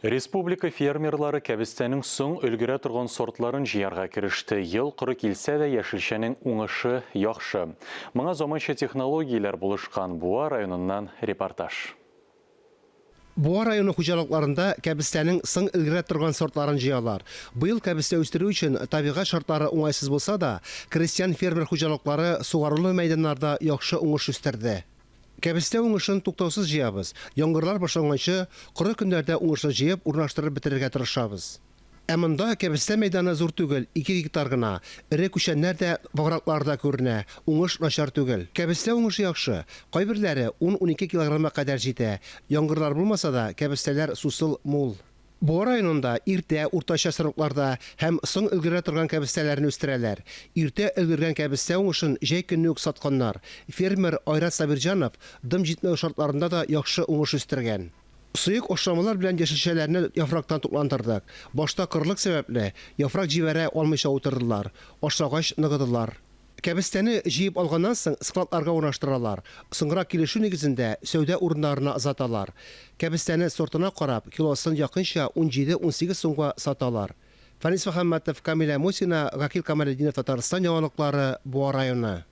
Республика фермерлары кәбестәнең соң өлгерә торган сортларын җыярга кереште. Ел коры килсә дә, яшелчәнең уңышы яхшы. Моңа заманча технологияләр булышкан. Буа районыннан репортаж. Буа районы хуҗалыкларында кәбестәнең соң өлгерә торган сортларын җыялар. Быел кәбестә үстерү өчен табигать шартлары уңайсыз булса да, крестьян-фермер хуҗалыклары сугарулы мәйданнарда яхшы уңыш үстерде. Кәбестә уңышын туктаусыз җыябыз. Яңгырлар башланганчы, коры көннәрдә уңышны җыеп, урнаштырып бетерергә тырышабыз. Ә монда кәбестә мәйданы зур түгел, ике гектар гына. Эре күчәннәр дә, ваграклар да күренә, уңыш начар түгел. Кәбестә уңышы яхшы. Кайберләре ун-унике килограммга кадәр җитә. Яңгырлар булмаса да, кәбестәләр сусыл, мул. Буа районында иртә, уртача срокларда һәм соң өлгерә торган кәбестәләрне үстерәләр. Иртә өлгергән кәбестә уңышын җәй көнне үк сатканнар. Фермер Айрат Сабирҗанов дым җитмәү шартларында да яхшы уңыш үстергән. Сыек ашламалар белән яшелчәләрне яфрактан тукландырдык. Башта корылык сәбәпле, яфрак җибәрә алмыйча утырдылар. Ашлагач, ныгыдылар. Кәбестәне җыеп алганнан соң складларга урнаштыралар, соңрак килешү нигезендә сәүдә урыннарына озаталар. Кәбестәне сортына карап, килосын якынча унҗиде-унсигез сумга саталар. Фәнис Мөхәммәтов, Камилә Мусина, Гакил Камалетдинов Татарстан яңалыклары, Буа районы.